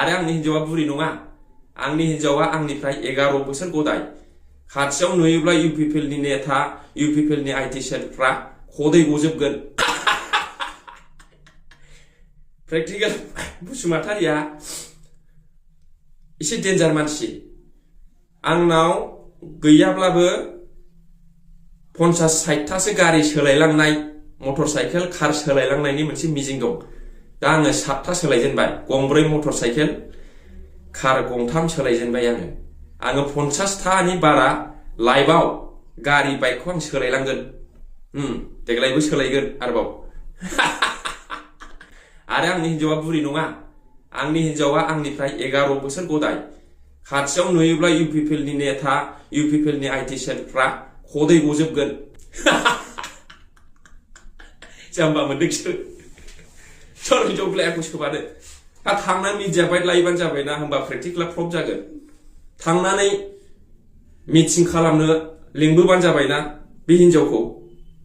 आरो आंनि हिन्जावा बुरि नङा आंनि हिन्जावा आंनिफ्राय 11 बोसोर गदाय खाथियाव नुयोब्ला इउपिपिएलनि नेता इउपिपिएलनि आईटी सेलफ्रा खदै गजोबगोन प्रेक्टिकल बसुमतारिया एसे डेन्जार मानसि आंनाव गैयाब्लाबो 50-60 थासो गारि सोलायलांनाय मटर साइकेल कार सोलायलांनायनि मोनसे मिजिं दं दा आङो 7 था सोलायजेनबाय गंब्रै मटर साइकेल कार गंथाम सोलायजेनबाय आङो 50 थानि बारा लाइफआव गारि बाइकखौ आं सोलायलांगोन देग्लायबो सोलायगोन आरोबाव आरो आंनि हिन्जावा बुरि नङा आंनि हिन्जावा आंनिफ्राय 11 बोसोर गदाय खाथियाव नुयोब्ला इउपिपिएलनि नेता इउपिपिएलनि आईटी सेलफ्रा खदै गजोबगोन जाम्बा मोनदोंसो सोर हिन्जाव आंखौ सोबानो थांना मिडिया बाइट लायोबानो जाबायना होमबा प्रेक्टिकला प्रफ जागोन थांनानै मिटिं खालामनो लिंबोबानो जाबायना बे हिन्जावखौ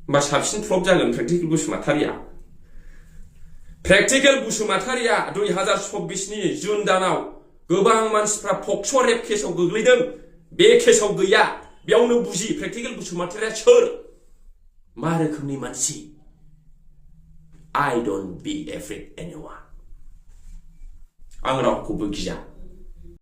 होमबा साबसिन प्रफ जागोन प्रेक्टिकल बसुमतारिया प्रेक्टिकल बसुमतारिया 2024 नि जुन दानाव गोबां मानसिफ्रा पक्स' रेप केसआव गोग्लैदों बे केसआव गैया बेयावनो बुजि प्रेक्टिकल बसुमतारिया सोर मा रोखोमनि मानसि I don't be afraid anyone आं रावखौबो गिया